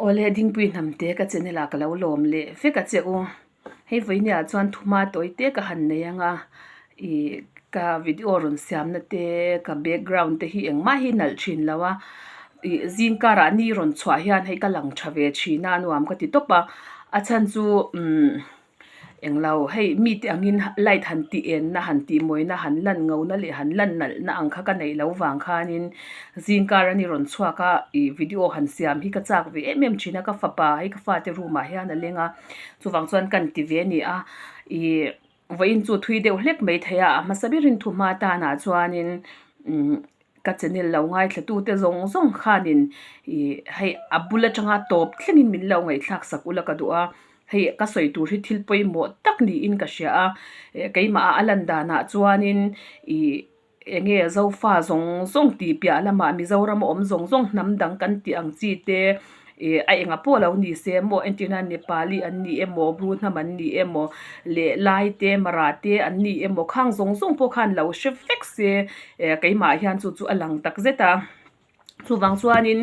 Awle Dingpui hnamte ka channel ah ka lo lawm leh vek a che u. Hei vawinia chuan thuma tawi te ka han nei anga ih ka video rawn siamna te ka background te hi engmah hi nalh thin lo a ih zing karah ni rawn chhuah hian hei ka lang tha ve thin a nuam ka ti tawp a a chhan chu umm Englo, hei mite angin light han tih enna, han tih mawina, han lan ngona leh han lan nalhna ang kha ka neih lo vang khanin zingkar a ni rawn chhuak a, ih video han siam hi ka chak ve em em thin a, ka fapa hei ka fate room ah hian a leng a, chuvang chuan kan ti ve a ni a, ih vawiin chu thui deuh hlek mai thei a, a hmasa berin thuhma tanah chuanin umm ka channel lo ngaithla tute zawng zawng khanin ih hei a bul atanga tawp thlengin min lo ngaihthlak sak ula ka duh a hei ka sawi tur hi thil pawimawh tak niin ka hria a eh keimah a lan danah chuanin ih eng nge zofa zawng zawng tih piah lamah Mizoram a awm zawng zawng hnam dang kan tih ang chi te Ih a enga pawh lo ni se maw entir nan Nepali an ni emaw Bru hnam an ni emaw leh Lai te Mara te an ni emaw khang zawng zawng pawh khan lo hre vek se eh keimah hian chu chu a lang tak zet a chuvang chuanin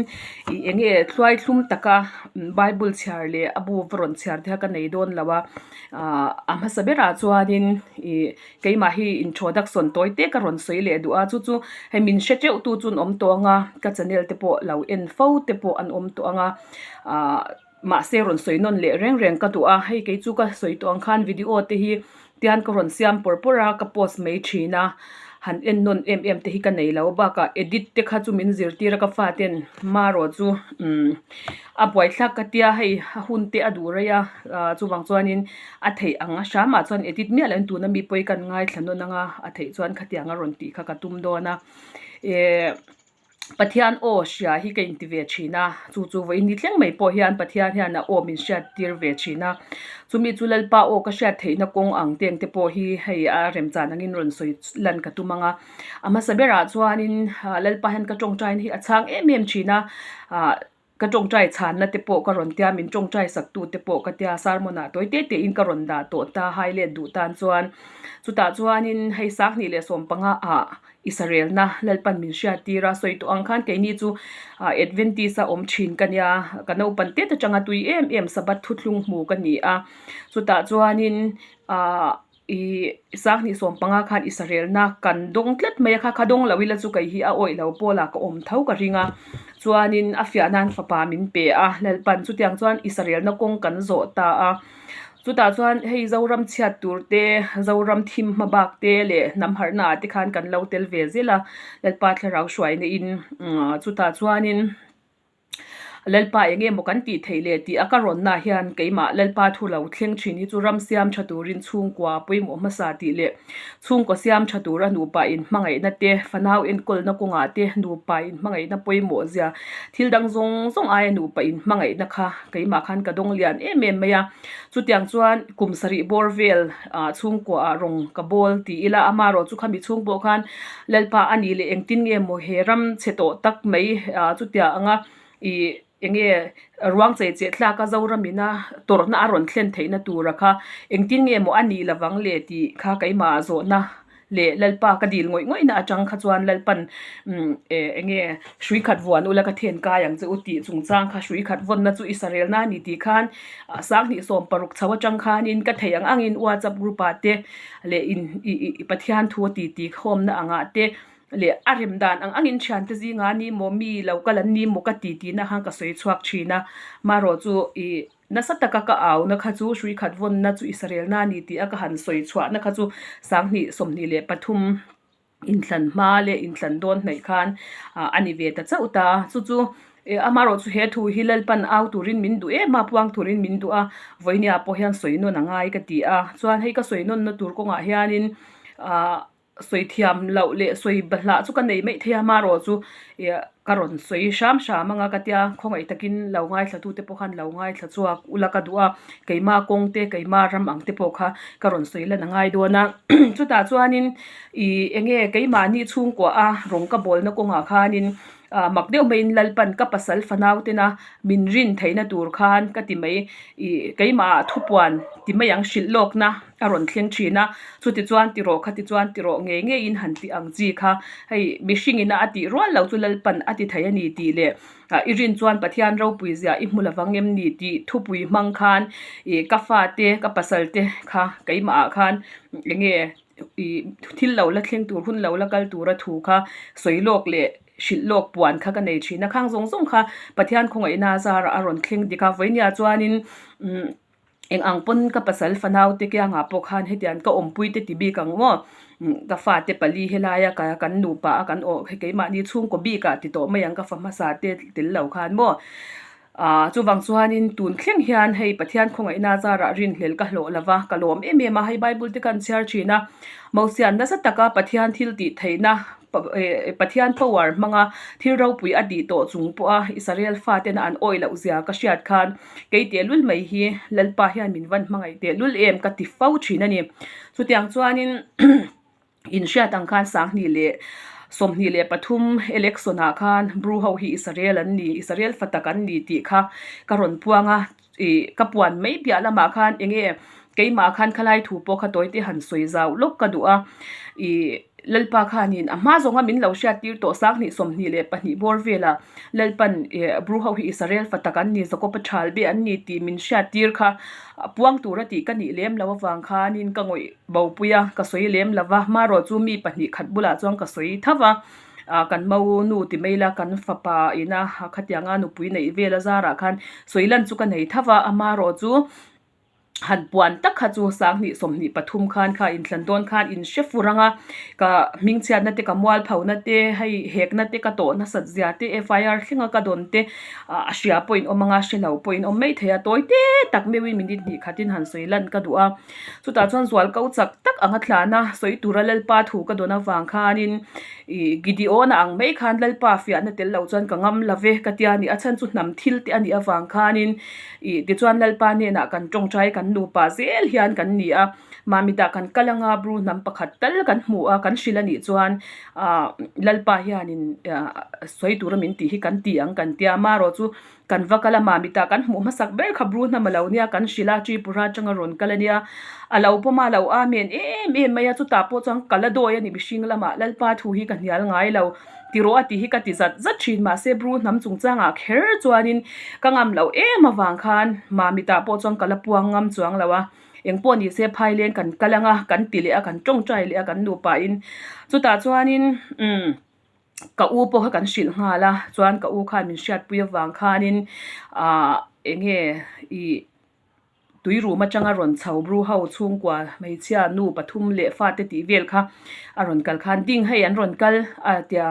ih eng nge thluai thlum taka bible chhiar leh a bu va rawn chhiar te kha ka nei dawn lo a ah a hmasa berah chuanin ih. Keimah hi introduction tawi te ka rawn sawi leh duh a, chu chu hei min hre teuh tu chu an awm tawh ang a, ka channel te pawh lo en fo te pawh an awm tawh ang a, ah mahse rawn sawi nawn leh reng reng ka duh a, hei kei chu ka sawi tawh ang khan video te hi tian ka rawn siam pawr pawr a, ka post mai thin a, han en nawn em em te hi ka nei lo bakah edit te kha chu min zirtir a ka faten marawh chu umm a buaithlak ka tia hei a hun te a duh rei a, ah chuvang chuanin A theih ang a hramah chuan edit miah loin tuna mi pawi kan ngaithla nawn anga a theih chuan khatiang a rawn tih kha ka tum dawn a. Ehh Pathian aw hria hi ka inti ve thin a, chu chu vawiin ni thleng mai pawh hian Pathian hian a aw min hriat tir ve thin a. Chumi chu Lalpa aw ka hriat theihna kawng ang teng te pawh hi hei a remchan angin rawn sawi lan ka tum ang a. A hmasa berah chuanin Lalpa hian ka tawngtaina hi a chhang em em thin a, ah Ka tawngtai chhanna te pawh ka rawn tia, min tawngtai saktu te pawh ka tia, sermon ah tawi te te in ka rawn dah tawh ta, hai let duh tan chuan. Chutah chuanin hei 2015 ah Israelna Lalpan min hriat tir a, sawi tawh ang khan keini chu Adventist a awm thin ka nia, ka naupan tet atanga tui em em Sabbath thuthlung hmu ka ni a, chutah chuanin ah Ih 2015 khan Israelna kan dawng tlat mai a kha, kha dawng lo ila chu kei hi a awih lo pawlah ka awm tho ka ring a, chuanin a fiah nan fapa min pe a, Lalpan chutiang chuan Israelna kawng kan zawh ta a, chutah chuan hei Zoram chhiat tur te, Zoram thim hma bak te leh hnam harhna ah te khan kan lo tel ve zel a, Lalpa thlarau hruaina in chutah chuanin. Lalpa eng emaw kan tih theih leh tih a ka rawnna hian keimah Lalpa thu lo thleng thin hi chu ram siam tha turin chhungkua pawimawh hmasa tih leh chhungkaw siam tha tura nupa inhmangaihna te, fanau enkawlna kawngah te nupa inhmangaihna pawimawh zia thil dang zawng zawng aia nupa inhmangaihna kha keimah khan ka dawng lian em em mai a. Chutiang chuan kum sarih bawr vel ah chhungkua ah rawng ka bawl ti ila amarawh chu khami chhung pawh khan Lalpa a nih leh engtin nge maw he ram chhe tawh tak mai ah chutia anga ih eng nge ruang chei cheh tlak a Zoram ina tawrhna a rawn thlen theihna tura kha engtin nge maw a nih lovang le tih kha keimah zawhna leh Lalpa ka dil ngawih ngawih na atang kha chuan Lalpan umm eh eng nge hrui khat vuan ula ka then kai ang che u tih chungchang kha hrui khat vawnna chu Israel na a ni tih khan 2016 chho atang khanin ka thei ang angin WhatsApp group ah te leh in ih ih Pathian thu a ti ti khawmna angah te leh a rem dan ang angin thiante zingah a ni maw mi lo kal an ni maw ka ti tihna khan ka sawi chhuak thin a marawh chu ih Nasa taka ka auna kha chu hrui khat vawnna chu Israelna a ni tih a ka han sawi chhuahna kha chu 2023 inthlan hma leh inthlan dawn hnaih khan a ni ve ta chauh ta. Chu chu amaherawh chu he thu hi Lalpan au turin min duh em a, puang turin min duh a, vawinia pawh hian sawi nawn a ngai ka ti a. Chuan hei ka sawi nawnna tur kawngah hianin ah Sawi thiam loh leh sawi bahlah chu ka nei mai thei a, marawh chu ih ka rawn sawi hram hram anga ka tia khawngaih takin lo ngaithla tute pawh khan lo ngaithla chhuak ula ka duh a, keimah kawng te keimah ram ang te pawh kha ka rawn sawi lan a ngai dawn a, chutah chuanin ih eng nge keimahni chhungkua a rawng ka bawlna kawngah khanin. Ah mak deuh maiin Lalpan ka pasal fanau tena min rin theihna tur khan ka ti mai ih keimah ah thupuan ti mai ang hrilh lawkna a rawn thleng thin a, chuti chuan ti rawh khati chuan ti rawh ngei ngeiin han ti ang chi kha hei mihring ina a tih rual lo chu Lalpan a ti thei a ni tih leh ah i rin chuan Pathian ropui zia i hmu lovang em ni tih thupui hmang khan ih ka fate ka pasal te kha keimah ah khan eng nge ih thil lo la thleng tur hun lo la kal tura thu kha sawi lawk leh hrilh lawk puan kha ka nei thin a khang zawng zawng kha Pathian khawngaihna zarah a rawn thleng dik a vawinia chuanin umm eng ang pawn ka pasal fanau te kiangah pawh khan hetiang ka awmpui te ti bik ang maw ka fate pali helaia ka kan nupa a kan awh keimahni chhungkaw bikah ti tawh mai ang ka fa hmasa te tel lo khan maw. Aaa chuvang chuanin tun thleng hian hei Pathian khawngaihna zarah rinhlel ka hlawh lova ka lawm em em a, hei Bible te kan chhiar thin a, Mosian nasa taka Pathian thil tih theihna Pathian power hmanga thil ropui a tih tawh chung pawha Israel fatena an awih loh zia ka hriat khan kei tehlul mai hi Lalpa hian min van hmangaih tehlul em ka ti fo thin a ni. Chutiang chuanin. Inhriat ang khan 2023 election ah khan Bru ho hi Israel an ni, Israel fa tak an ni tih kha ka rawn puang a, ih ka puan mai piah lamah khan eng nge keimah khan khalai thu pawh kha tawite han sawi zau lawk ka duh a, ih Lalpa khanin a hma zawnga min lo hriat tir tawh 2022 bawr velah Lalpan ih Bru ho hi Israel fa tak an ni, Jakob-a thal be an ni tih min hriat tir kha puang tura tih ka nih lem loh avang khanin ka ngawih Bopui a, ka sawi lem lo va, hmarawh chu mi 2 khat bulah chuan ka sawi tho va, ah kan mo nu ti mai la kan fapa ina khatianga nupui neih vel a zarah khan sawi lan chu ka nei tho va, amarawh chu han puan tak kha chu 2023 khan kha inthlan dawn khan in hre fur ang a, ka hmingchhiatna te ka mualphona te hei hekna te ka tawh nasat zia te FIR thlenga ka dawn te ah a hria pawh in awm ang a hre lo pawh in awm mai thei a, tawi te tak meuhin minute hnih khatin han sawi lan ka duh a. Chutah chuan zual ko chak tak anga tlana sawi tura Lalpa thu ka dawn avang khanin ih Gideon-a ang mai khan Lalpa fiahna tel lo chuan ka ngam lo ve ka tia a ni. A chhan chu hnam thil te a nih avang khanin ih tichuan Lalpa hnenah kan tawngtai kan nupa zel hian kan ni a. Mahmitah kan kal anga Bru hnam pakhat tal kan hmu a, kan hrilh a nih chuan ah Lalpa hianin sawi tura min tih hi kan ti ang kan tia. Amaherawhchu chu Kan va kal a Mamita kan hmuh hmasak ber kha Bru hnam a lo nia kan hrilh a Tripura atanga rawn kal a nia a lo pawm a a lo amen em em mai a chutah pawh chuan ka la dawi a ni mihring lamah Lalpa thu hi ka hnial ngai lo tirawh a tih hi ka ti zat zat thin mahse Bru hnam chungchangah kher chuanin ka ngam loh em avang khan Mamita pawh chuan ka la puang ngam chuang lo a engpawh ni se Phaileng kan kal anga kan ti leh a kan tawngtai leh a kan nupa in chutah chuanin umm. Ka u pawh kha kan hrilh nghal a, chuan ka u khan min hriatpui avang khanin ahh eng nge ih tui rum atanga rawn chho bru ho chhungkua hmeichhia nu pathum leh fate tih vel kha a rawn kal khan ding hei an rawn kal a tia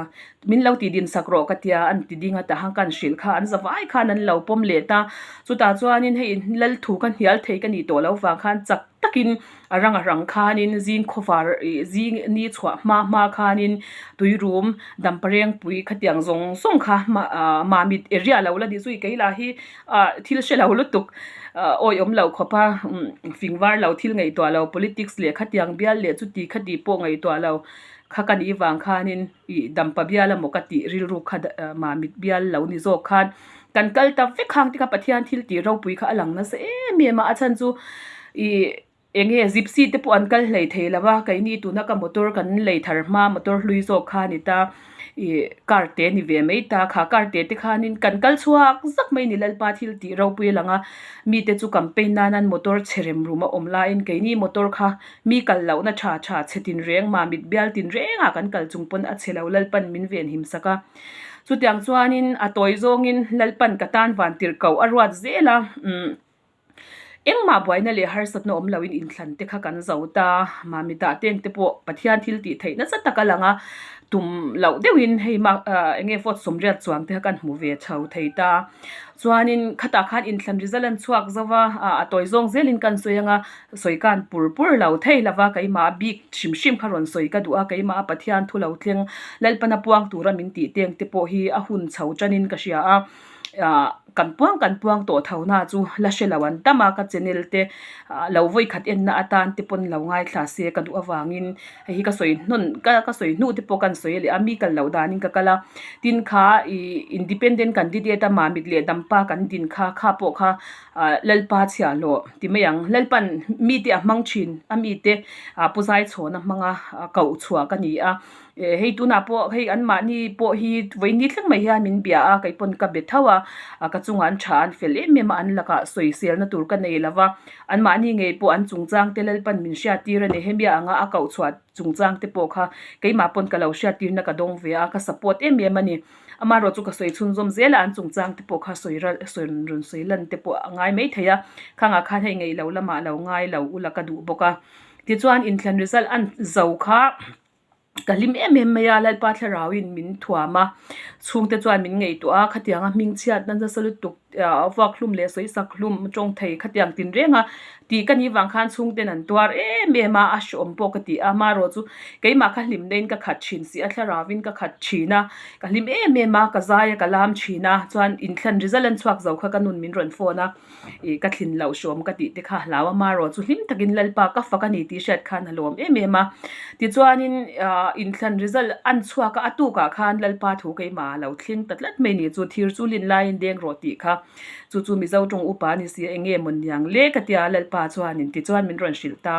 min lo tih din sak rawh ka tia an ti ding a tahan ka an hrilh kha an zavai khan an lo pawm leh ta chutah chuanin hei lal thu kha hnial thei ka nih tawh loh vang khan chak takin a rang a rang khanin zing khawvar ih zing ni chhuah hma hma khanin tuirum damparengpui khatiang zawng zawng kha ah mamit area lo la ni zui kei lah hi ah thil hre lo lutuk ah awihawm loh khawp a umm fing var lo thil ngaihtuah lo politics leh khatiang bial leh chuti khati pawh ngaihtuah lo kha ka nih vang khanin ih dampa bial emaw ka tih rilru kha mamit bial lo ni zawk khan Kan kal ta vek khang te kha Pathian thil tih ropui kha a lang nasa em em a, a chhan chu ih eng nge gypsy te pawh an kal hlei thei lo va, keini tuna ka motor kan lei thar hma motor hlui zawk kha a ni ta ih car te a ni ve mai ta, kha car te te khanin kan kal chhuak zak mai a ni Lalpa thil tih ropui a lang a, mite chu campaign nan an motor chhe rem rum a awm laiin keini motor kha mi kal lohna tha tha chhe tinreng mamit bial tinrengah kan kal chung pawn a chhe lo Lalpan min venhim sak a. Chutiang chuanin a tawi zawngin Lalpan ka tan van tirh koh a ruat zel a, umm engmah buaina leh harsatna awm loin inthlan te kha kan zo ta, Mami dah teng te pawh Pathian thil tih theih nasa tak a lang a, tum loh deuhin hei mah ah eng nge vote 80 chuang te kha kan hmu ve chho thei ta. Chuanin khatah khan inthlan result an chhuak zo va, ah a tawi zawng zelin kan sawi ang a, Sawi kan pur pur lo thei lova keimah bik hrim hrim kha rawn sawi ka duh a, keimah a Pathian thu lo thleng Lalpana puang tura min tih teng te pawh hi a hun chho tanin ka hria a. Ah kan puang kan puang tawh tho na chu la hre lo an tam a ka channel te ah lo vawi khat en na atan te pawn lo ngaithla se ka duh avangin hei hi ka sawi hnawn ka ka sawi hnu te pawh ka sawi leh a mi kal loh danin ka kal a tin kha ih independent candidate a mamit leh dampa kan din kha kha pawh kha ah lalpa chhiahhlawh ti mai ang lalpan mite a hmang thin a mite ah pu zai chhawn a hmang a koh chhuah ka ni a. Eh hei tunah pawh hei anmahni pawh hi vawiin thleng mai hian min bia a kei pawn ka be tho a ah ka chungah an tha an fel em em a an lakah sawiselna tur ka nei lo va anmahni ngei pawh an chungchang te Lalpan min hriattir a ni hemi anga a koh chhuah chungchang te pawh kha keimah pawn ka lo hriattirna ka dawng ve a ka support em em a ni amaherawh chu ka sawi chhunzawm zel a an chungchang te pawh kha sawi ral sawi rawn sawi lan te pawh a ngai maithei a khangah khan hei ngaih loh lamah lo ngai lo ula ka duh bawk a tichuan inthlan result an zo kha. Ka hlim em em mai a, Lalpa thlarauin min thuam a, chhungte chuan min ngaihtuah a, khatianga hming chhiatna nasa lutuk ah vuak hlum leh sawi sak hlum tawng thei khatiang tin reng a tih ka nih vang khan chhungten an tuar em em a, a hreawm pawh ka ti a, amaherawh chu keimah kha hlimna in ka khat thin si a, thlarauin ka khat thin a, ka hlim em em a, ka zai a ka lam thin a, chuan inthlan result an chhuak zo kha ka nun min rawn phone a. Ih ka thlin loh hrawm ka tih te kha hlau a marawh chu hlim takin Lalpa ka fak a ni tih hriat khan a lawm em em a. Tichuanin ah inthlan result an chhuak a, a tukah khan Lalpa thu keimah a lo thleng ta tlat mai ni chu thir chu lin laiin deng rawh tih kha chu chu Mizo tawng upa a ni si a eng nge maw niang le ka tia Lalpa chuanin tichuan min rawn hrilh ta.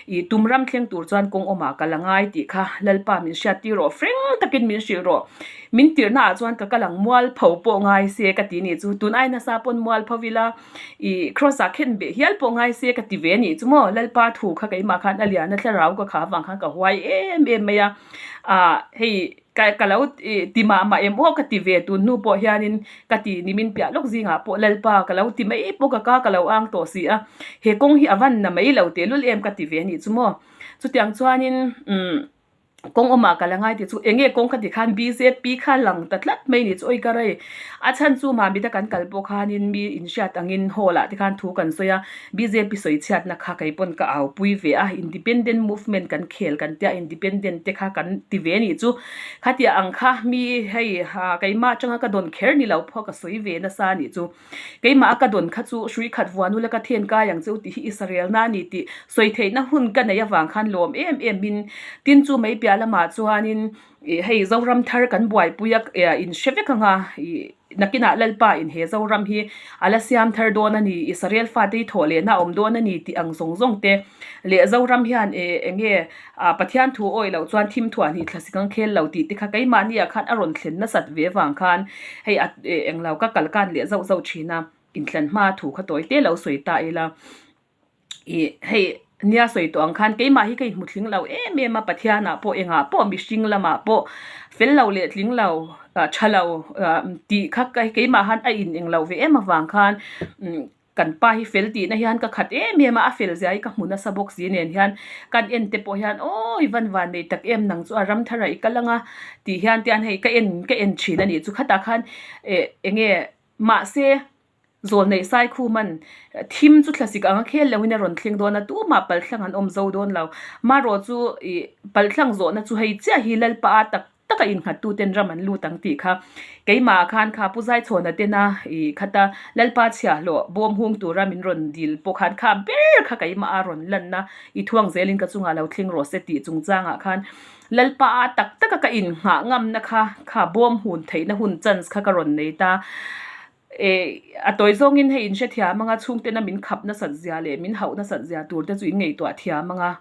Ih tum ram thleng tur chuan kawng awmah ka la ngai tih kha Lalpa min hriat tir rawh freng takin min hrilh rawh. Min tirhna ah chuan ka kal ang mual pho pawh ngai se ka ti nih chu tun ai nasa pawn mual pho ila ih cross ah khen beh hial pawh ngai se ka ti ve nih chu maw Lalpa thu kha keimah khan a lian a thlarau ka kha avang khan ka huai em em mai a ah hei ka ka lo ih ti mah mah em aw ka ti ve tun hnu pawh hianin ka ti nimin piah lawk zingah pawh Lalpa ka lo ti mai pawh ka ka ka lo ang tawh si a he kawng hi a van na mai lo tehlul em ka ti ve nih chu maw chutiang chuanin umm. Kawng awmah ka la ngai tih chu eng nge kawng ka ti khan bjp kha lang ta tlat mai ni chu awi ka rei. A chhan chu Mamita kan kal pawh khanin mi inhriat angin hall ah te khan thu kan sawi a, bjp sawi chhiatna kha kei pawn ka au pui ve a, independent movement kan khel kan tia independent te kha kan ti ve nih chu. Khatia ang kha mi hei keimah atanga ka dawn kher ni lo pawh ka sawi ve nasa nih chu. Keimah a ka dawn kha chu hrui khat vuan ula ka then kai ang cheu tih hi Israel na a ni tih sawi theihna hun ka neih avang khan lawm em em in tin chu mai piah lamah chuanin ih hei Zoram thar kan buaipui a in hre vek ang a ih nakinah Lalpa in he Zoram hi a la siam thar dawn a ni Israel fate hi thawh lehna a awm dawn a ni tih ang zawng zawng te leh Zoram hian ih eng nge ah Pathian thu awih loh chuan thim thuah hnih thla sik ang khel lo tih te kha keimahni ah khan a rawn thlen nasat ve avang khan hei a eh englo ka kal kan leh zauh zauh thin a inthlan hma thu kha tawi te lo sawi ta ila ih hei nia sawi tawh ang khan keimah hi ka inhmu tling lo em em a Pathian ah pawh engah pawh mihring lamah pawh fel lo leh tling lo ah tha lo ah tih kha keimah han a in englo ve em avang khan umm Kan pa hi fel tihna hian ka khat em em a, a fel zia hi ka hmu nasa bawk si nen hian kan en te pawh hian aw i van van nei tak em nang chu a ram thar ah i kal ang a tih hian te hian hei ka en ka en thin a nih chu khatah khan eh eng nge mahse zawl neih sai khum an thim chu thlasik ang a khel lo in a rawn thleng dawn a tumah palthlang an awm zo dawn lo marawh chu ih palthlang zawhna chu hei chiah hi lalpa a tak taka innghattuten ram an lut ang tih kha keimah khan kha Pu Zaichhawna tena ih khata Lalpa chhiahhlawh bawm hung tura min rawn dil pawh khan kha ber kha keimah a rawn lanna i thuang zelin ka chungah lo thleng rawh se tih chungchangah khan Lalpa a tak taka ka innghah ngamna kha kha bawm hun theihna hun chance kha ka rawn nei ta. Eh, a tawi zawngin hei in hrethiam anga chhungtena min khap nasat zia leh min hauh nasat zia tur te chu in ngaihtuah thiam anga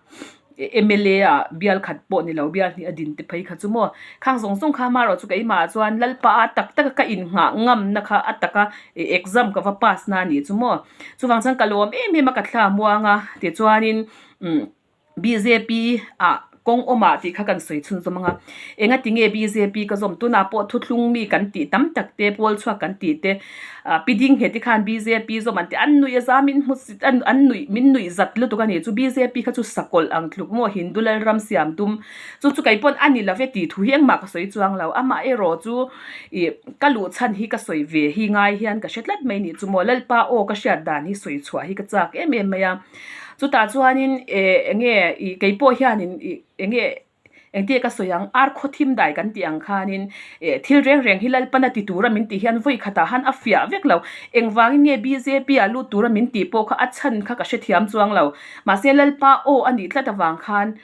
mla ah bial khat pawh ni lo bial hnih a din te phei kha chu maw khang zawng zawng kha amaherawh chu keimah chuan lalpa a tak taka ka innghah ngamna kha a taka exam ka va pass na a nih chu maw chuvang chuan ka lawm em em a ka thla muang a tichuanin umm. Bjp ah kawng awmah tih kha kan sawi chhunzawm ang a, enga tinge bjp ka zawm tunah pawh thuthlung mi kan tih tam tak te pawl chhuak kan tih te ah pi ding nghet te khan bjp zawm an ti an nuih a za min hmu sit an an nuih min nuih zat lutuk a ni chu bjp kha chu sakawlh ang tluk maw Hindu Lalram siam tum chu chu kei pawn a ni lo ve tih thu hi engmah ka sawi chuang lo amah erawh chu ih ka luh chhan hi ka sawi ve hi ngai hian ka hre tlat mai ni chu maw Lalpa aw ka hriat dan hi sawi chhuah hi ka chak em em mai a. Chutah chuanin eh eng nge ih kei pawh hianin ih eng nge Engtiah ka sawi ang, ar khaw thim dai kan tih ang khanin eh thil reng reng hi Lalpana ti tura min tih hian vawi khatah han a fiah vek lo. Engvangin nge bjp ah lut tura min tih pawh kha a chhan kha ka hrethiam chuang lo. Mahse Lalpa aw a nih tlat avang khan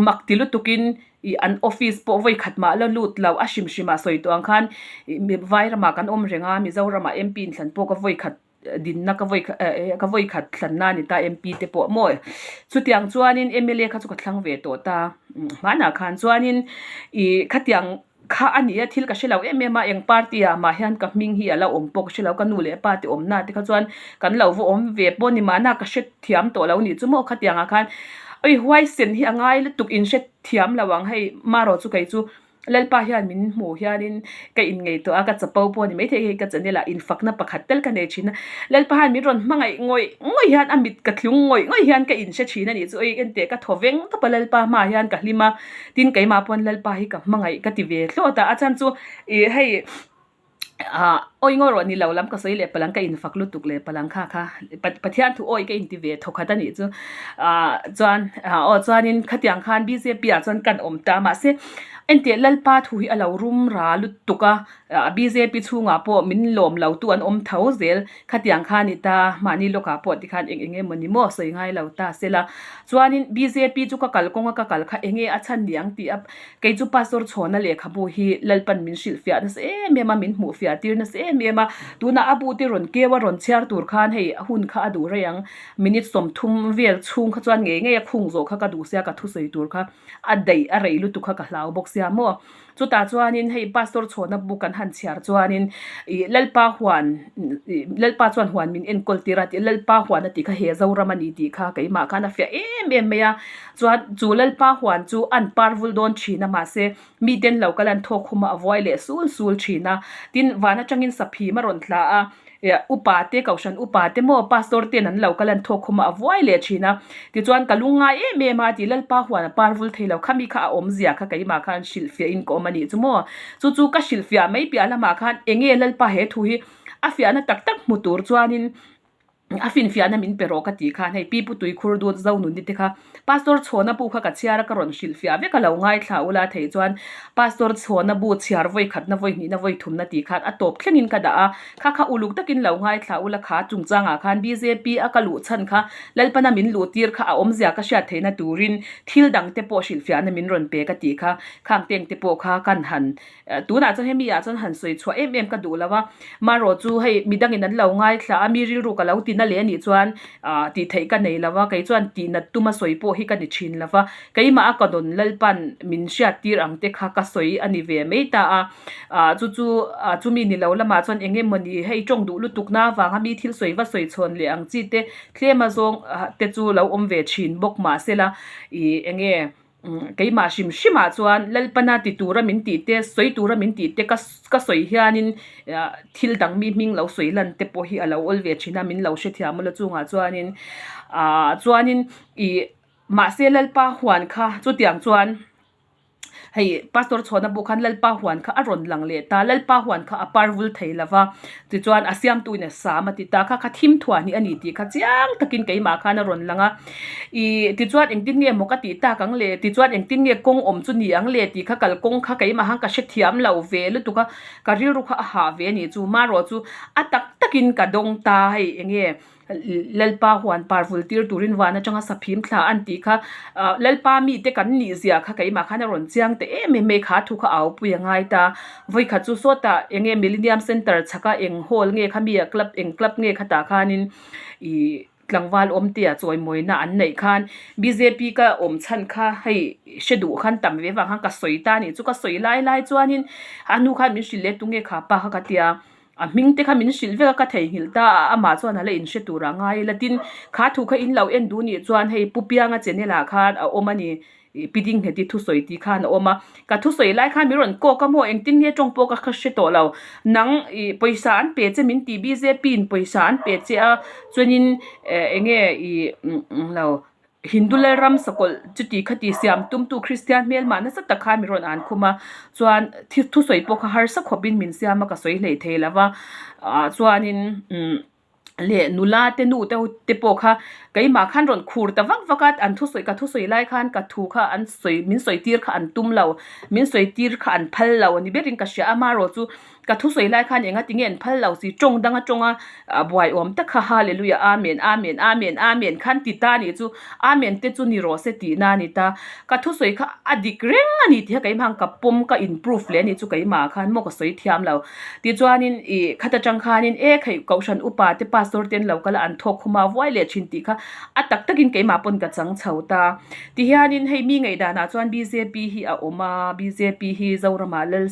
mak ti lutukin ih an office pawh vawi khat mah la lut lo a hrim hrimah sawi tawh ang khan ih Vairamah kan awm reng a, Mizoramah MP inthlan pawh ka vawi khat dinna ka vawi ka vawi khat thlanna a ni ta MP te pawh maw chutiang chuanin mla kha chu ka thlang ve tawh ta hmanah khan chuanin ih khatiang kha a ni a thil ka hre lo em em a eng party ah mah hian ka hming hi a la awm pawh ka hre lo ka nu leh pa te awmna te kha chuan kan lo va awm ve pawh ni mahna ka hre thiam tawh lo nih chu maw khatiang ah khan oi huaisen hi a ngai lutuk in hre thiam lo ang hei marawh chu kei chu. Lalpa hian min hmuh hianin ka inngaihtuah a, ka chapo pawh a ni maithei hei ka channel ah infakna pakhat tel ka nei thin a. Lalpa hian min rawn hmangaih ngawih ngawih hian a mit ka thlung ngawih ngawih hian ka inhre thin a nih chu oi enteh ka thaw veng tawp a Lalpa hmaah hian ka hlim a, tin keimah pawn Lalpa hi ka hmangaih ka ti ve thlawt a, a chhan chu ih hei Ah awi ngaw rawh ni lo lam ka sawi leh palang ka infak lutuk leh palang kha kha Pathian thu awi ka inti ve thawkhat a nih chu ah chuan ah aw chuanin khatiang khan bjp ah chuan kan awm ta mahse engtiah Lalpa thu hi a lo rum ra lutuk a ah bjp chhungah pawh min lawm lo tu an awm tho zel khatiang kha a ni ta mahni lawkah pawh tikhan eng eng emaw ni maw sawi ngai lo ta sela chuanin bjp chu ka kalkawnga ka kal kha eng nge a chhan ni ang tih a Kei chu Pastor Chhawna lehkhabu hi Lalpan min hrilhfiah nasa em em a, min hmuhfiah tir nasa em em a. Tunah a bu te rawn keu a rawn chhiar tur khan hei a hun kha a duh rei ang. Minute 30 vel chhung kha chuan ngei ngei a khung zawh kha ka duh sia ka thusawi tur kha a daih a rei lutuk kha ka hlau bawk sia maw. Chutah chuanin hei Pastor Chhawna bu kan han chhiar chuanin ih Lalpa huan ih Lalpa chuan huan min enkawl tir a tih Lalpa huan a tih kha he Zoram a ni tih kha keimah khan a fiah em em mai a. Chuan chu Lalpa huan chu an par vul dawn thin a, mahse miten lo kal an thawk khum a, a vuai leh sul sul thin a. Tin, van atangin saphim a rawn thla a, upa te, kohhran upa te maw, pastor ten an lo kal an thawk khum a, a vuai leh thin a. Tichuan ka lungngai em em a, ti Lalpa huan a par vul thei lo, khami kha a awmzia kha keimah khan hrilhfiahin ka awm a nih chu maw. Chu chu ka hrilhfiah mai piah lamah khan enge Lalpa he thu hi a fiahna tak tak hmu tur chuanin, A finfiahna min pe rawh ka tih khan hei Pi Pu Tuikhur Dut Zonuni te kha Pastor Chhawna bu kha ka chhiar a ka rawn hrilhfiah vek a lo ngaithla ula thei chuan Pastor Chhawna bu chhiar vawi khatna vawi hnihna vawi thumna tih khan a tawp thlengin ka dah a kha kha uluk takin lo ngaithla ula kha chungchangah khan bjp a ka luh chhan kha Lalpana min luh tir kha a awmzia ka hriat theihna turin thil dang te pawh hrilhfiahna min rawn pe ka tih kha khang teng te pawh kha kan han Tunah chuan hemi ah chuan han sawi chhuah em em ka duh lo a, marawh chu hei midangin an lo ngaithla a, mi rilru ka lo tina leh anih chuan ah tih theih ka nei lo a, kei chuan tih nat tuma sawi pawh hi ka ni thin lo va, keimah a ka dawn Lalpan min hriat tir ang te kha ka sawi a ni ve mai ta a, ah chu chu ah chumi ni lo lamah chuan eng emawni hei tawng duh lutuk na avanga mi thil sawi va sawi chhawn leh ang chi te tlem a zawng te chu lo awm ve thin bawk mahsela ih eng nge. Keimah hrim hrimah chuan Lalpana ti tura min tih te, sawi tura min tih te ka ka sawi hianin thil dang mi hming lo sawi lan te pawh hi a lo awl ve thin a, min lo hrethiam ula chungah chuanin ah chuanin ih mahse Lalpa huan kha chutiang chuan hei Pastor Chhuana pawh khan Lalpa huan kha a rawn lang leh ta, Lalpa huan kha a par vul thei lo va, tichuan a siamtuin a sam a ti ta kha kha thim thuah hnih a ni tih kha chiang takin keimah khan a rawn lang a. Ih tichuan engtin nge maw ka tih tak ang le tichuan engtin nge kawng awm chu ni ang le tih kha kalkawng kha keimah khan ka hrethiam lo ve lutuk a ka rilru kha a hah ve a nih chu marawh chu a tak takin ka dawng ta hei eng nge Lalpa huan par vul tir turin van atanga saphim thla an tih kha ah Lalpa mite kan nih zia kha keimah khan a rawn chiang ta em em mai kha thu kha au pui a ngai ta vawikhat chu sawtah eng nge Millennium Centre chhaka eng hall nge kha mi a club eng club nge khatah khanin ih. Tlangval awmtea chawimawina an neih khan bjp ka awm chhan kha hei hre duh khan tam ve vang khan ka sawi ta anih chu ka sawi lai lai chuanin a hnu khan min hrilh leh tunge kha pa kha ka tia a hming te kha min hrilh vek a ka theihnghilh ta a amah chuan a la inhre tur a ngai ila tin kha thu kha in lo en duh nih chuan hei Pu Pianga channel ah khan a awm a ni. Ih pi ding nghet i thusawi tih khan a awm a, ka thusawi lai khan min rawn kawk a maw engtin nge tawng pawh ka kha hre tawh lo, nang ih pawisa an pe che min ti bjp in pawisa an pe che a chuanin eh eng nge ih lo Hindu Lalram sakawlh chuti khati siam tumtu Kristian hmelmah nasa tak khan min rawn an khum a, chuan thusawi pawh kha harsa khawpin min siam a ka sawi hlei thei lo va ah chuanin umm. Leh nula te nu te te pawh kha keimah khan rawn khur ta vak vak a, an thusawi ka thusawi lai khan ka thu kha an sawi min sawi tir kha an tum lo, min sawi tir kha an phal lo a ni berin ka hria a, amaherawh chu ka thusawi lai khan enga tinge an phal lo si tawng danga tawnga buai awm tak kha Hallelujah Amen Amen Amen Amen khan ti ta nih chu Amen te chu ni rawh se tihna a ni ta, ka thusawi kha a dik reng a ni tih kha keimah ang ka pawm ka in proof leh a nih chu keimah khan maw ka sawi thiam lo. Tichuanin ih khat atang khanin e kheih kohhran upa te pastor te an lo kal a an thawk khum a vuai leh thin tih kha a tak takin keimah pawn ka chang chho ta. Tihianin hei mi ngaihdanah chuan bjp hi a awm a bjp hi Zoramah lal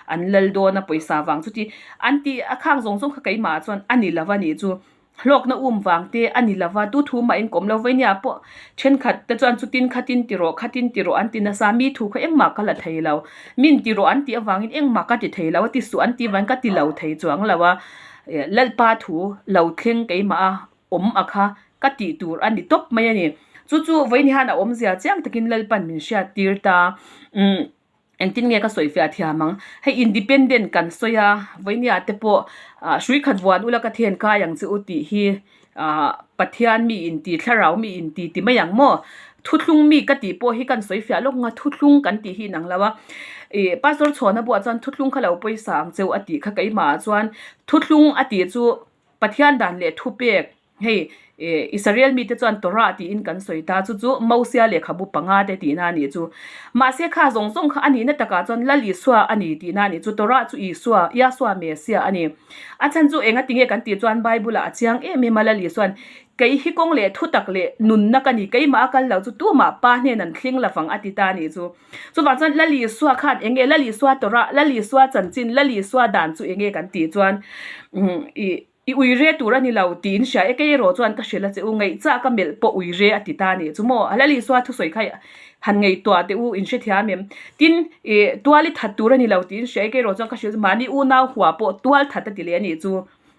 an lal dawn a pawisa vang chuti an tih a khang zawng zawng kha keimah chuan a ni lo a nih chu. Hlawkna um vang te a ni lova, tu thu mah in kawm lo vei nia pawh thenkhat te chuan chutin khatin ti rawh khatin ti rawh an ti nasa, mi thu kha engmah ka la thei lo, min ti rawh an tih avangin engmah ka ti thei lo a ti suh an tih avangin ka ti lo thei chuang lo a, Lalpa thu lo thleng keimah a awm a kha ka tih tur a ni tawp mai a ni. Chu chu vawiin hian a awmzia chiang takin Lalpan min hriat tir ta. Umm. Engtin nge ka sawi fiah thiam ang? Hei independent kan sawi a, vawinia te pawh ah hrui khat vuan ula ka then kai ang che u tih hi ah Pathian mi inti thlarau mi inti ti mai ang maw? Thuthlung mi ka tih pawh hi kan sawi fiah lawk ang a, thuthlung kan tih hi inang lo a. Ih Pastor Chhuana buah chuan thuthlung kha lo pawisa ang che u a tih kha keimah ah chuan thuthlung a tih chu Pathian dan leh thupek Hei, Israel mite chuan Torah tiin kan sawi ta, chu chu Mosia lehkhabu panga te tihna a nih chu. Mahse kha zawng zawng kha a nihna takah chuan Lal Isua a ni tihna a nih chu. Torah chu Isua, Yahshua Messiah a ni. A chhan chu enga tinge kan tih chuan Bible-ah a chiang em em a, Lal Isua'n, Kei hi kawng leh thutak leh nunna ka ni, keimah a kal lo chu tumah Pa hnen an thling lovang a ti ta a nih chu. Chuvang chuan Lal Isua khan enge Lal Isua Torah, Lal Isua chanchin, Lal Isua dan chu enge kan tih chuan, ih, I ui re tur a ni lo tiin hria e, kei erawh chuan ka hrilh a che u, ngaihchah ka melh pawh ui re a ti ta a nih chu maw? Lal Isua thusawi kha han ngaihtuah teh u, in hrethiam em? Tin, i tual i that tur a ni lo tiin hria e, kei erawh chuan ka hrilh chu mahni unau hua pawh tual that a ti leh a nih chu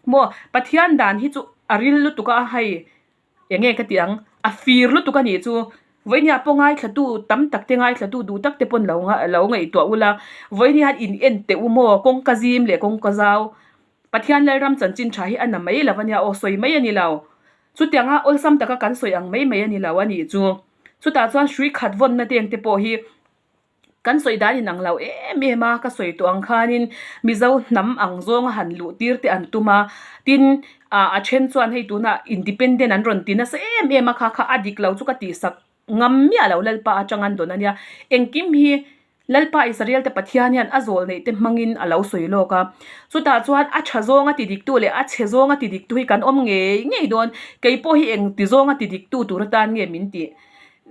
maw? Pathian dan hi chu a ril lutuk a, hei Enge ka tih ang? A fir lutuk a nih chu. Vawinia pawh ngaithlatu tam tak te ngaithlatu duh tak te pawn lo lo ngaihtuah ula, vawinia hian in en teh u maw? Kawngka zim leh kawngka zau. Pathian Lalram chanchin tha hi a na mai lo a nia aw, sawi mai a ni lo. Chutianga awlsam taka kan sawi ang mai mai a ni lo a nih chu. Chutah chuan hrui khat vawnna deng te pawh hi Kan sawi dan inang lo em em a, ka sawi tawh ang khanin Mizo hnam ang zawnga han luh tir te an tum a, tin ah a then chuan hei tunah independent an rawn ti nasa em em a kha kha a dik lo chu ka tihsak ngam miah lo Lalpa atang an dawn a nia, engkim hi Lalpa Israel te Pathian hian a zawl neih te hmangin a lo sawi lawk a, chutah chuan a tha zawnga ti dik tu leh a chhe zawnga ti dik tu hi kan awm ngei ngei dawn, kei pawh hi eng ti zawnga ti dik tu tur atan nge min tih.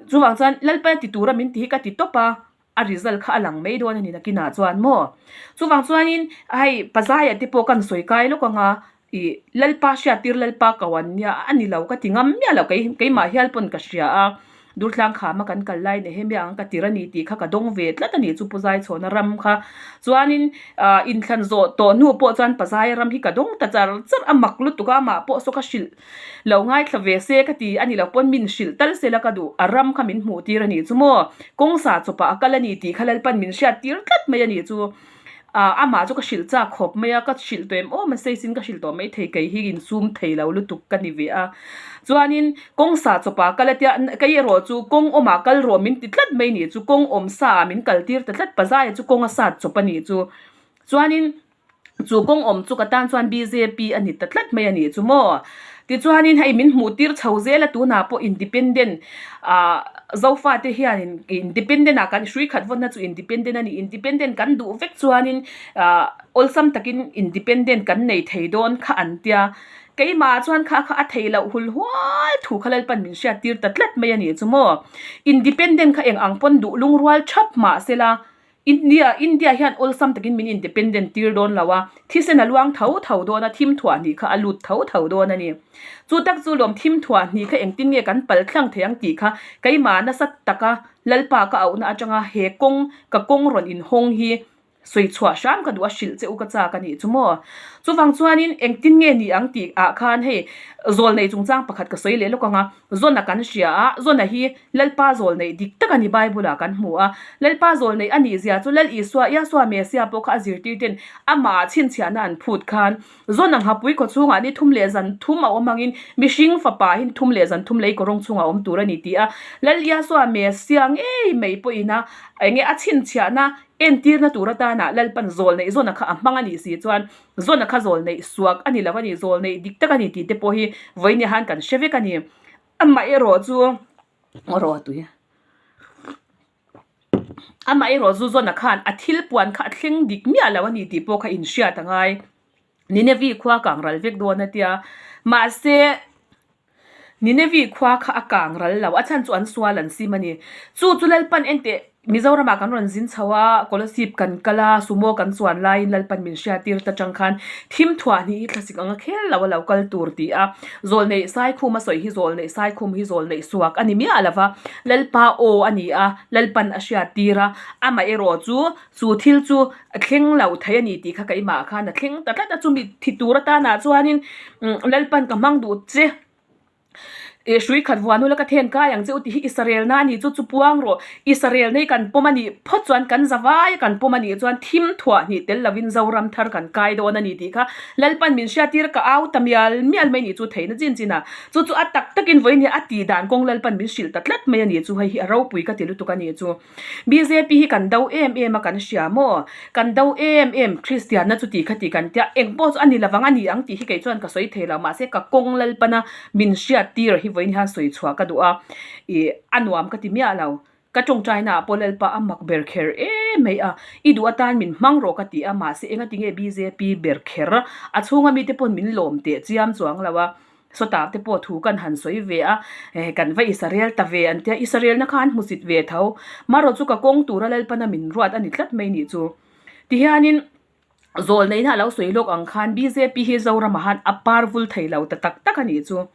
Chuvang chuan Lalpa ti tura min ti hi ka ti tawp a, a result kha a lang mai dawn a ni nakinah chuan maw. Chuvang chuanin hei Pazaia te pawh kan sawi kai lawk ang a, ih Lalpa hriattir Lalpa ko an nia a ni lo ka ti ngam miah lo kei keimah hial pawn ka hria a, Durtlang khama kan kal lai Nehemia ang ka tir a ni tih kha ka dawng ve tlat a ni chu Puzai chhawna ram kha. Chuanin ah inthlan zawh tawh hnu pawh chuan Pazaia ram hi ka dawng ta char char a mak lutuk a, amah pawh saw ka hrilh Lo ngaithla ve se ka ti a ni lo pawn min hrilh tal se la ka duh, a ram kha min hmuh tir a nih chu maw? Kawng sa chawpah a kal a ni tih kha Lalpan min hriat tir tlat mai a nih chu. Ah amah chu ka hrilh chak khawp mai a, ka hrilh tawh em aw mahse sin ka hrilh tawh mai thei kei hi insum thei lo lutuk ka ni ve a. Chuanin kawng sa chawpah a kal a tia kei erawh chu kawng awmah kal rawh min ti tlat mai nih chu, kawng awm sa ah min kal tir ta tlat pazaia chu kawng a sat chawp a nih chu. Chuanin. Chu kawng awm chu ka tan chuan bjp a ni ta tlat mai a nih chu maw. Tichuanin hei min hmuh tir chho zel a tunah pawh independent ah Zofate hianin independent ah kan hrui khat vawnna chu independent a ni. Independent kan duh vek chuanin ah awlsam takin independent kan nei thei dawn kha an tia. Keimah chuan kha kha a thei loh hul hual thu kha Lalpan min hriat tir ta tlat mai a nih chu maw. Independent kha eng ang pawn duh lungrual thap mah sela India, India hian awlsam takin min independent tir dawn lo a, thisen a luang tho tho dawn a, thim thuah hnih kha a lut tho tho dawn a ni. Chu tak chu lawm thim thuah hnih kha engtin nge kan pal thlang thei ang tih kha keimah nasa taka Lalpa ka auhna atanga he kawng, ka kawng rawn inhawng hi. Sawi chhuah hram ka duh a hrilh che u ka chak a nih chu maw. Chuvang chuanin engtin nge ni ang tih ah khan hei zawlnei chungchang pakhat ka sawi leh lawk ang a, Zawna kan hria a, Zawna hi Lalpa zawlneih dik tak a ni Bible ah kan hmu a. Lalpa zawlneih a nih zia chu Lal Isua, Iasua Mesia pawh kha a zirtir ten amah ah chhinchhiahna an phut khan Zawna nghapui khaw chhungah ni thum leh zan thum a awm angin mihring fapa hi ni thum leh zan thum lei kawrawng chhungah a awm tur a ni ti a. Lal Iasua Mesia ngei mai pawhin a enge a chhinchhiahna Entirna tur atana Lalpan zawl neih zawna kha a hmang a nih si chuan zawna kha zawl neih suak a ni lo a ni, zawl neih dik tak a ni tih te pawh hi vawiin hian kan hre vek a ni. Amaherawh chu rawh tui Amaherawh chu zawna khan a thil puan kha a thleng dik miah lo a ni tih pawh kha inhriat a ngai. Ninevi khua kang ral vek dawn a tia. Mahse. Ninevi khua kha a kang ral lo, a chhan chu an sual an sim a ni. Chu chu Lalpan enteh Mizoramah kan rawn zin chho a, Kolasib kan kal a, Sumo kan chuan laiin Lalpan min hriattir ta chang khan thim thuah hnih hi thlasik anga khel lo a lo kal tur ti a. Zawlneih Saikhum a sawi hi Zawlneih Saikhum hi Zawlneih suak a ni miah lo va, Lalpa aw a ni a, Lalpan a hriattir a, amaherawh chu Chu thil chu a thleng lo thei a ni tih kha keimah khan a thleng ta tlat a, chumi thi tur atanah chuanin Lalpan ka hmang duh che, ih hrui khat vuan ula ka then kai ang che u tih hi Israelna a ni chu chu puang rawh, Israelna hi kan pawm a nih phawt chuan kan za vai a kan pawm a nih chuan thim thuah hnih tel lovin Zoram thar kan kai dawn a ni tih kha Lalpan min hriattir ka au ta mial mial mai a nih chu theihna chin chin a, chu chu a tak takin vawiin hi a tih dan kawng Lalpan min hrilh ta tlat mai a ni chu hei hi a ropui ka ti lutuk a ni chu. Bjp hi kan do em em a kan hria maw? Kan do em em Kristianna chu tih kha tih kan tia, eng pawh chu a ni lovang a ni ang tih hi kei chuan ka sawi thei lo mahse ka kawng Lalpana min hriat tir hi vawiin hian sawi chhuah ka duh a, ih a nuam ka ti miah lo. Ka tawngtaina ah pawh Lalpa a mak ber kher em mai a, i duh atan min hmang rawh ka ti a mahse engati nge bjp ber kher a chhunga mite pawn min lawm teh chiam chuang lo a. Sawtah te pawh thu kan han sawi ve a, kan va Israel ta ve an tia, Israelna kha an hmusit ve tho. Marawh chu ka kawng tura Lalpana min ruat a ni tlat mai nih chu. Tihianin zawlneihna a lo sawi lawk ang khan bjp hi Zoramah han a par vul thei lo ta tak tak a nih chu.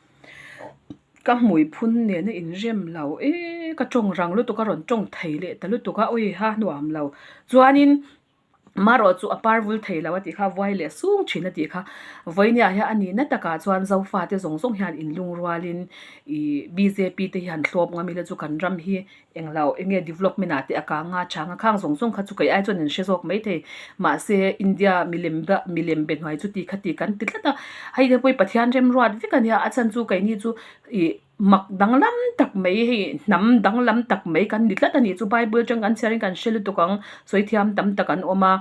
Ka hmui phun nena inrem lo e, ka tawng rang lutuk a rawn tawng thei leh ta lutuk a, awiha nuam lo. Chuanin. Marawh chu a par vul thei lo a tih kha, vuai leh sung thin a tih kha. Vawinia hian a nihna takah chuan Zofate zawng zawng hian inlung rualin ih bjp te hi han thlawp ngam ila chu kan ram hi englo enge development ah te a kang a chang a khang zawng zawng kha chu kei ai chuan an hre zawk mai thei. Mahse India milem milem be hnuai chu ti kha ti kan ti tlat a, hei te pawh hi Pathian remruat vek a nia a chhan chu keini chu ih Mak danglam tak mai hei hnam danglam tak mai kan ni tlat a ni chu Bible atang kan chhiarin kan hre lutuk ang sawi thiam tam tak an awm a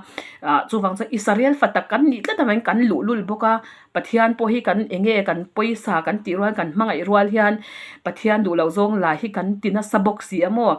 ah chuvang chuan Israel fa tak kan nih tlat avangin kan luhlul bawk a Pathian pawh hi kan eng nge kan pawisa kan tih rual kan hmangaih rual hian Pathian duh loh zawng lai hi kan ti nasa bawk si a maw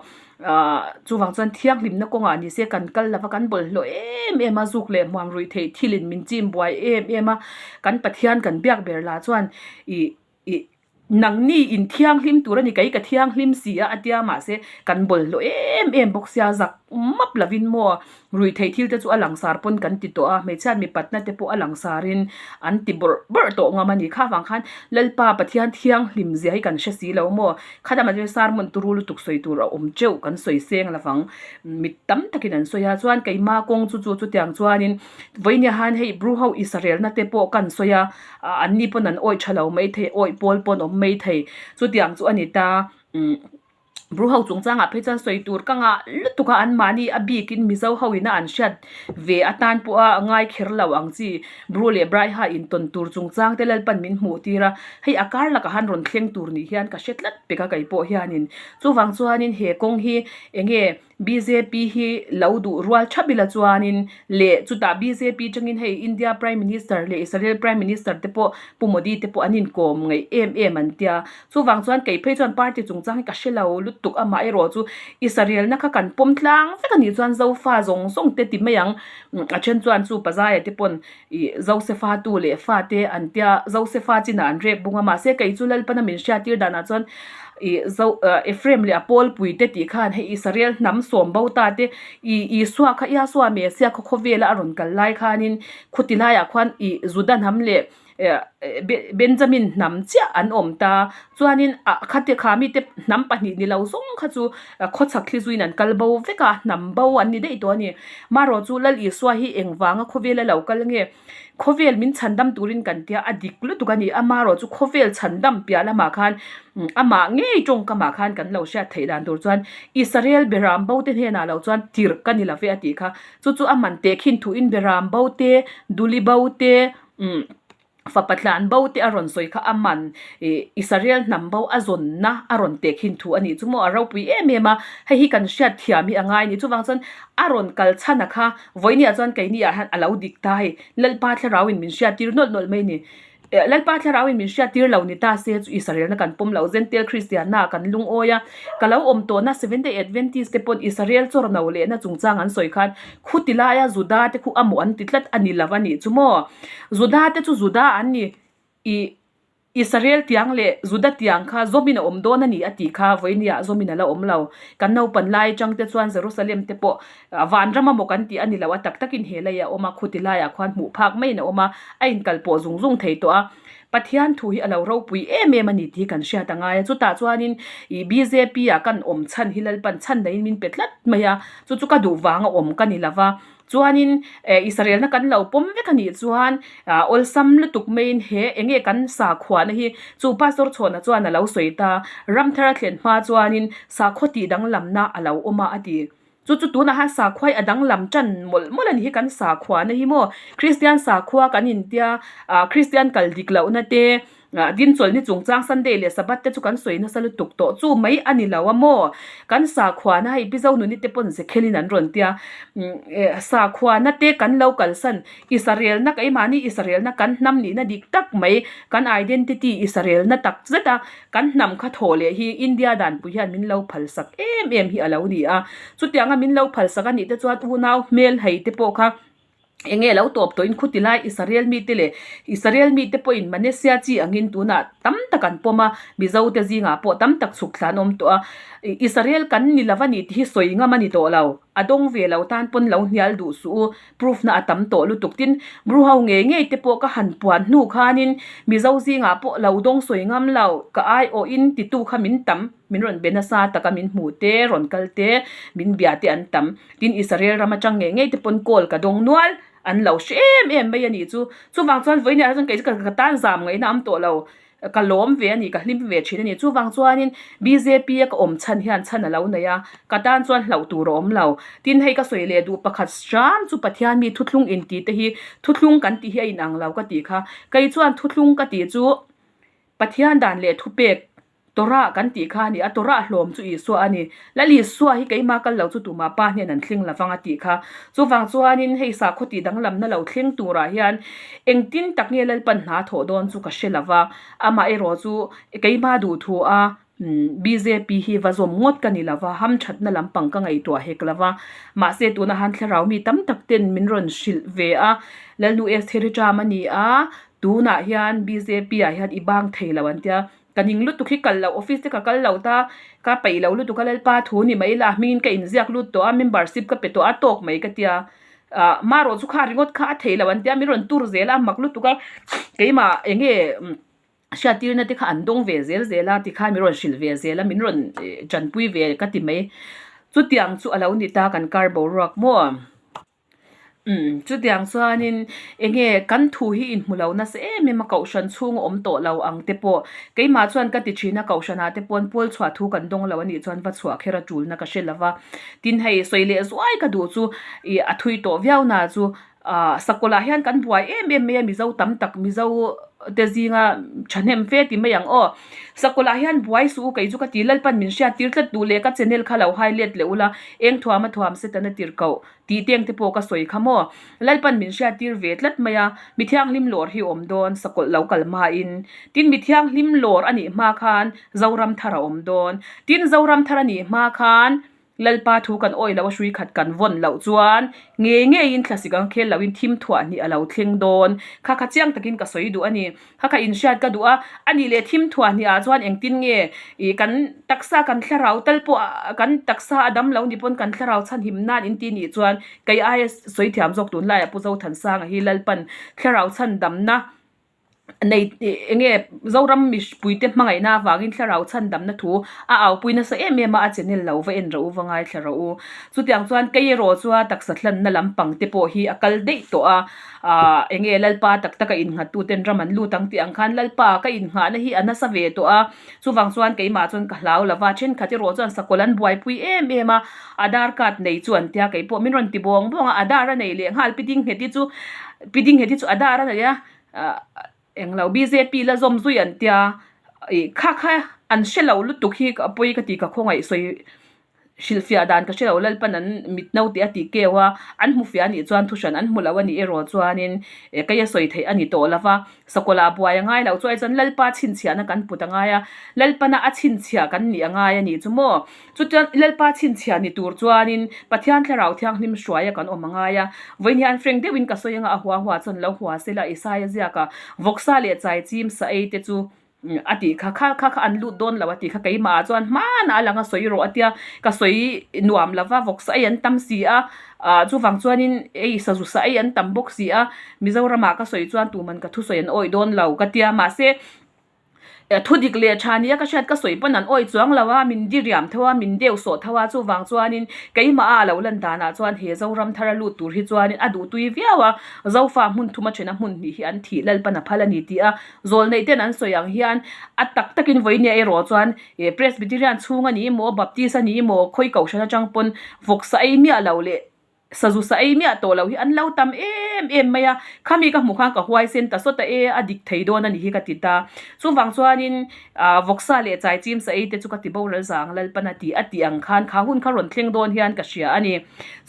ah chuvang chuan thianghlimna kawngah ni se kan kal lova kan bawlhhlawh em em a zuk leh hmuam ruih theih thilin min chim buai em em a kan Pathian kan biak ber lah chuan ih Ih, nangni in thianghlim tur a ni, kei ka thianghlim si a, a tia mahse kan bawlhhlawh em em bawk sia, zak map lovin maw ruihtheih thil te chu a langsar pawn kan ti tawh a, hmeichhiat mipatna te pawh a langsarin an ti bawrh bawrh tawh ngam a ni. Kha vang khan Lalpa Pathian thianghlim zia hi kan hre si lo maw, khatam ah chuan sermon turu lutuk sawi tur a awm teuh kan sawi seng lovang, mi tam takin an sawi a, chuan keima kawng chu chu chutiang chuanin vawinia han hei Bru ho Israelna te pawh kan sawi a, Ah an ni pawn an awih tha lo mai thei, awih pawl pawn awm mai thei. Chutiang chu a ni ta. Umm Bru ho chungchangah phei chuan sawi tur ka ngah lutuk a, anmahni a bikin Mizo ho ina an hriat ve atan pawha ngai kher lo ang chi. Bru leh Braiha intawn tur chungchang te Lalpan min hmuh tir a, hei a kar lakah han rawn thleng tur ni hian ka hre tlat pek a kei pawh hianin. Chuvang chuanin he kawng hi enge Bjp hi lo duh rual thap ila chuanin leh chutah bjp tangin hei India Prime Minister leh Israel Prime Minister te pawh Pu Modi te pawh an inkawm ngaih em em an tia. Chuvang chuan kei phei chuan party chungchang hi ka hre lo lutuk amaherawh chu Israel na kha kan pawm tlang vek a nih chuan Zofa zawng zawng te ti mai ang a then chuan chu Pazaia te pawn Ih, Josefa tu leh fa te an tia, Josefa chinah an rek bung a, mahse kei chu Lalpana min hriattir danah chuan ih Zo Ephraim leh a pawlpui te tih khan hei Israel hnam sawm bo ta te ih Isua kha Iasua Mesia khaw khawvela a rawn kal lai khanin khuti laiah khuan ih Juda hnam leh. Benjamin hnam chiah an awm ta. Chuanin ah khati kha mite hnam pahnih ni lo zawng kha chu khawchhak thli zuiin an kal bo vek a, hnam bo an ni daih tawh a ni. Marawh chu Lal Isua hi engvanga khawvela lo kal nge? Khawvel min chhandam turin kan tia a dik lutuk a ni. Amarawh chu khawvel chhandam piah lamah khan amah ngei tawngkamah khan kan lo hriat theih dan tur chuan Israel beram bo te hnenah lo chuan tirh ka ni lo ve a tih kha. Chu chu a man teh khin thuin beram bo te, duli bo te, umm fapa tlan bo te a rawn sawi kha a man ih Israel hnam bo a zawnna a rawn teh khin thu a nih chu maw a ropui em em a. Hei hi kan hriat thiam hi a ngai a ni. Chuvang chuan a rawn kal chhan a kha Vawinia chuan keini ah hian a lo dik ta hei, Lalpa Thlarauin min hriattir nawlh nawlh mai ni. Lalpa Thlarauin min hriattir lo ni ta se chu Israelna kan pawm lo, Jentail Kristianna ah kan lungawi a, ka lo awm tawhna Seventh Day Adventist te pawn Israel chawr no lehna chungchang an sawi khan khuti laia Juda te khu a mawh an ti tlat a ni lo a nih chu maw? Juda te chu Juda an ni ih. Israel tiang leh Juda tiang kha zawmin a awm dawn a ni a tih kha vawinia zawmin a la awm lo. Kan naupan lai atang te chuan Jerusalem te pawh vanram amaw kan tih a ni lo a, tak takin he lei a awm a, khuti laiah khuan hmuh phak maiin a awm a, a inkalpawh zung zung thei tawh a. Pathian thu hi a lo ropui em em a ni tih hi kan hriat a ngai a, chutah chuanin ih bjp ah kan awm chhan hi Lalpan chhan neiin min pe tlat mai a, chu chu ka duh vanga awm ka ni lo va. Chuanin eh Israelna kan lo pawm vek a nih chuan ah awlsam lutuk maiin he enge kan sakhuana hi chu Pastor Chhawna chuan a lo sawi ta, Ramthar a thlen hma chuanin sakhaw tih danglamna a lo awm a a ti. Chu chu tunah hian sakhua hi a danglam tan mawlh mawlh a ni hi kan sakhuana hi maw Kristian sakhua kan intia ah Kristian kal dik lohna te Ah dinchawlhni chungchang Sunday leh Sabbath te chu kan sawi nasa lutuk tawh chu mai a ni lo a maw? Kan sakhuana hei Pi Zonuni te pawn zekhelin an rawn tia eh sakhuana te kan lo kalsan Israelna keimahni Israelna kan hnam nihna dik tak mai kan identity Israelna tak zet a kan hnam kha thawh leh hi India danpui hian min lo phalsak em em hi a lo ni a chutianga min lo phalsak a nih te chuan unau hmel hei te pawh kha Eng nge lo tawp tawhin khuti lai Israel mite leh Israel mite pawhin Manesia chi angin tunah tam tak an pawm a, Mizo te zingah pawh tam tak chhuk thla an awm tawh a. Israel kan ni lo a ni tih hi sawi ngam a ni tawh lo. A dawng ve lo tan pawn lo hnial duh suh u, proof na a tam tawh lutuk. Tin, Bru ho ngei ngei te pawh ka han puan hnu khanin Mizo zingah pawh lo dawng sawi ngam lo, ka aiawhin titu kha min tam. Min rawn be nasa taka min hmu te, rawn kal te, min bia te an tam. Tin, Israel ram atang ngei ngei te pawn call ka dawng nual, an lo hre em em mai a nih chu. Chuvang chuan vawiin ah chuan kei chu ka tan zam ngaihna a awm tawh lo, ka lawm ve a ni, ka hlim ve thin a ni. Chuvang chuanin bjp a ka awm chhan hian chhan a lo nei a, ka tan chuan hlauh tur a awm lo. Tin, hei ka sawi leh duh pakhat hram chu Pathian mi thuthlung intih te hi, thuthlung kan tih hi a inang lo ka tih kha. Kei chuan thuthlung ka tih chu Pathian dan leh thupek Torah kan tih kha a ni a, Torah hlawm chu Isua a ni. Lal Isua hi keimah kal lo chu tumah pa hnen an thleng lovang a tih kha. Chuvang chuanin hei sakhaw tih danglamna lo thleng turah hian engtin tak nge Lalpan hna thawh dawn chu ka hre lova, amah erawh chu keimah duh thu a bjp hi va zawm ngawt ka ni lova, hamthatna lampang ka ngaihtuah hek lova. Mahse tunah han thlarau mi tam tak ten min rawn hrilh ve a, Lalnu Estheri ṭam a ni a, tunah hian bjp ah hian i bang thei lo an tia. Ka ning lutuk hi kal loh office te ka kal lo ta, ka peih lo lutuk a Lalpa thu ni mai la hmingin ka inziak lut tawh a membership ka pe tawh a tawk mai ka tia ah marawh chu kha ringawt kha a thei lo an tia min rawn tur zel a mak lutuk a keimah eng nge hriattirna te kha an dawng ve zel zel a tikhan min rawn hrilh ve zel a min rawn tanpui ve ka ti mai chutiang chu a lo ni ta kan kar boruak maw. Umm chutiang chuanin eng nge kan thu hi inhmu lo nasa em em a kohhran chhung a awm tawh lo ang te pawh keimah chuan ka ti thin a kohhran ah te pawn pawl chhuah thu kan dawng lo a nih chuan va chhuah kher a tulna ka hre lo va tin hei sawi leh zuai ka duh chu ih a thui tawh viau na chu ah sakawlh ah hian kan buai em em mai a mizo tam tak mizo te zinga thahnem fe ti mai ang aw sakawlh ah hian buai suh u kei chu ka ti Lalpan min hriat tir tlat duh leh ka channel kha lo hai let leh ula eng thuam a thuam set an a tir koh. Tih teng te pawh ka sawi kha maw? Lalpan min hriattir ve tlat mai a, mi thianghlim lawr hi awm dawn, sakawlh lo kal hmain. Tin, mi thianghlim lawr a nih hma khan Zoram thar a awm dawn. Tin, Zoram thar a nih hma khan Lalpa thu kan awih loh a hrui khat kan vawn loh chuan ngei ngeiin thlasik ang khel loin thim thuah hnih a lo thleng dawn. Kha kha chiang takin ka sawi duh a ni. Kha kha inhriat ka duh a, a nih leh thim thuah hnih ah chuan engtin nge ih kan taksa kan thlarau tal pawh kan taksa a dam lo ni pawn kan thlarau chhanhim nan in ti nih chuan kei aia sawi thiam zawk tunlaiah Pu Zothansanga hi Lalpan thlarau chhandamna. Nei eng nge Zoram mipuite hmangaihna avangin thlarau chhandamna thu a aupui nasa em em a, a channel lo va en rawh u, va ngaithla rawh u. Chutiang chuan kei erawh chua taksa hlanna lampang te pawh hi a kal daih tawh a, aah eng nge Lalpa tak taka innghattuten ram an lut ang tih ang khan Lalpa ka innghahna hi a nasa ve tawh a, chuvang chuan keimah chuan ka hlau lo va, thenkhat erawh chuan sakawlh an buaipui em em a, Aadhaar card nei chu an tia kei pawh min rawn ti bawng bawng a, Aadhaar a nei leh nghal Pi Dingheti chu Pi Dingheti chu Aadhaar a nei a. ah englo bjp la zawm zui an tia ih kha kha an hre lo lutuk hi a pawi ka ti ka khawngaih sawi hrilhfiah dan ka hre lo lalpan an mit naute a tih keu a an hmu fiah anih chuan thuhran an hmu lo anih erawh chuanin eh kei a sawi theih a ni tawh lo va sakawlh ah buai a ngai loh chuan chuan lalpa chhinchhiahna kan put a ngai a lalpana a chhinchhiah kan nih a ngai a nih chu maw. Chutiang Lalpa chhinchhiah ni tur chuanin Pathian Thlarau Thianghlim hruaia kan awm a ngai a. Vawiin hian frank deuhin ka sawi anga a hua hua chuan lo hua sela Isaia ziaka vawksa leh chaichim sa ei te chu a tih kha kha kha kha an lut dawn lo a tih kha keimah ah chuan hmanah a lang a sawi rawh a tia ka sawi nuam lova vawksa ei an tam si a ah chuvang chuanin ei sazu sa ei an tam bawk si a Mizoramah ka sawi chuan tuman ka thusawi an awih dawn lo ka tia mahse Thu dik leh tha nia ka hriat ka sawi pawn an awih chuang lo a, min diriam tho a, min deuh sawh tho a, chuvang chuanin keimah a lo lan danah chuan he Zoram thar a lut tur hi chuanin a duhtui viau a, Zofa hmun thum a then a hmun hnih hi an thih Lalpan a phal a ni tih a zawl neih ten an sawi ang hian a tak takin vawinia erawh chuan Presbyterian chhung a ni maw, Baptist a ni maw, khawi kohhran atang pawn vawksa ei miah lo leh Sazu sa ei miah tawh loh hi an lo tam em em mai a, khami ka hmuh khan ka huaisen ta sawt a e, a dik thei dawn a nih hi ka ti ta. Chuvang chuanin ah vawksa leh chaichim sa ei te chu ka ti boral zang Lalpan a ti a tih ang khan kha hun kha rawn thleng dawn hian ka hria a ni.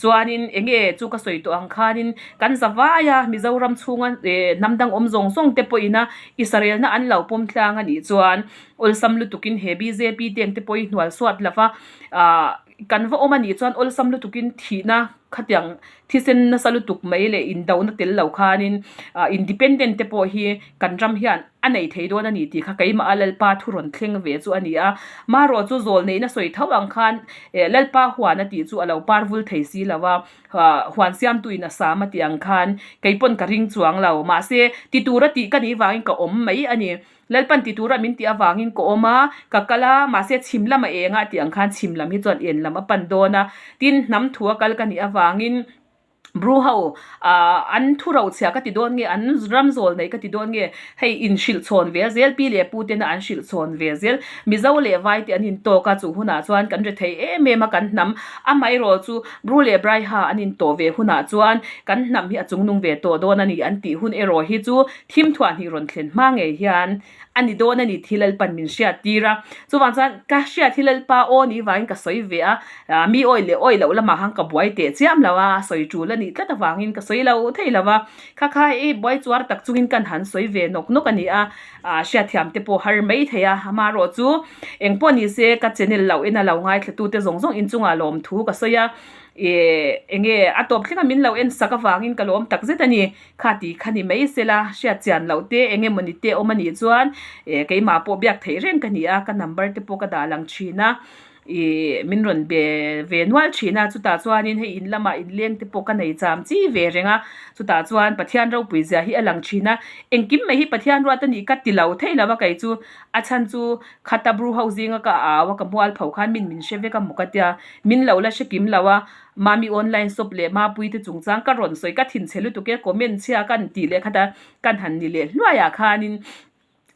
Chuanin eng nge chu ka sawi tawh ang khanin kan za vai a, Mizoram chhunga eh hnam dang awm zawng zawng te pawhin a Israelna an lo pawm tlang a nih chuan awlsam lutukin he bjp teng te pawh hi hnual suat lova ah Kan va awm a nih chuan awlsam lutukin thihna khatiang thisen nasa lutuk mai leh indona tel lo khanin ah independent te pawh hi kan ram hian a nei thei dawn a ni tih kha keimah a Lalpa thu rawn thleng ve chu a ni a. Marawh chu zawl neihna sawi tho ang khan eh Lalpa huan a tih chu a lo par vul thei si lo a, ah huan siamtuin a sam a tih ang khan kei pawn ka ring chuang lo. Mahse ti tura tih ka nih vangin ka awm mai a ni. Lalpan ti tura min tih avangin ka awm a, ka kal a, mahse chhim lam a eng a tih ang khan chhim lam hi chuan en lam a pan dawn a. Tin, hnam thu a kal ka nih avangin Bru ho ah an thu rochhia ka ti dawn nge, an ram zawl nei ka ti dawn nge, hei inhrilh chhawn ve zel, pi leh pu tena an hrilh chhawn ve zel. Mizo leh vai te an intawk a, chu hunah chuan kan ri thei em em a kan hnam. Amaherawh chu Bru leh Braiha an intawh ve hunah chuan kan hnam hi a chungnung ve tawh dawn a ni an tih hun erawh hi chu Thim thuah hnih rawn thlen hma ngei hian a ni dawn a ni thi Lalpan min hriat tir a. Chuvang chuan ka hriat hi Lalpa aw nih vangin ka sawi ve a, mi awi leh awi loh lamah khan ka buai teh chiam lo a, sawi tul a nih tlat avangin ka sawi lo thei lo va. Kha kha hei buai chuar tak chungin kan han sawi ve nawk nawk a ni a, hriatthiam te pawh har mai thei a. Amaherawh chu eng pawh ni se ka channel loh ina lo ngaithlatute zawng zawng inchungah lawmthu ka sawi a, ih eng nge a tawp thlenga min lo en sak avangin ka lawm tak zet a ni. Kha ti kha ni mai sela, hriat chian loh te eng emawni te awm a nih chuan eh keimah pawh biak theih reng ka ni a, ka number te pawh ka dah lang thin a, ih min rawn be ve nual thin a, chutah chuanin hei in lamah inleng te pawh ka nei cham chi ve reng a, chutah chuan Pathian ropui zia hi a lang thin a, engkim mai hi Pathian ruat a nih ka ti lo thei lo a kei chu, a chhan chu khata bru ho zinga ka au a ka mual pho khan min min hre vek a maw ka tia, min lo la hre kim lo a. Mami online shop leh Mapui te chungchang ka rawn sawi ka thinchhe lutuk e comment chhia kan tih leh khata kan han ni leh hluaiah khanin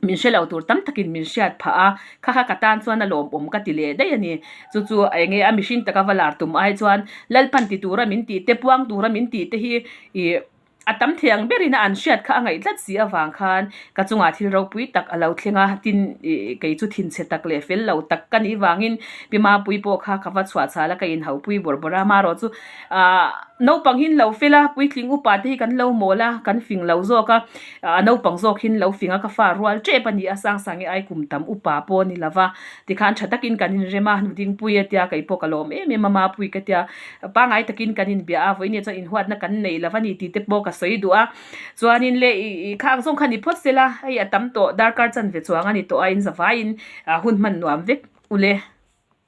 min hre lo tur tam takin min hriat phah a, kha kha ka tan chuan a lawmawm ka ti leh daih a ni. Chu chu eng nge a mihring taka va lar tum ai chuan Lalpan ti tura min tih te puang tura min tih te hi ih A tam thei ang berin a an hriat kha a ngaih tlat si avang khan ka chungah thil ropui tak a lo thleng a, tin ih kei chu thinchhe tak leh fel lo tak ka nih vangin Pi Mapui pawh kha ka va chhuah chhal a, ka inhaupui bawrh bawrh a, amaherawh chu ah naupang hi an lo fel a, puitling upa te hi kan lo mawl a, kan fing lo zawk a, a naupang zawk hi an lo fing a, ka fa rual tep a ni a, Sangsangi ai kum tam upa pawh a ni lo va, tikhan tha takin kan inrem a, Nudingpui a tia kei pawh ka lawm em em a, Mapui ka tia. Pangai takin kan inbia a, vawiin chuan inhuatna kan nei lo a ni tih te pawh ka sawi duh a. Chuanin le ih khang zawng kha ni phawt sela, hei a tam tawh darkar chanve chuang a ni tawh a, in zavaiin hun hman nuam vek ule.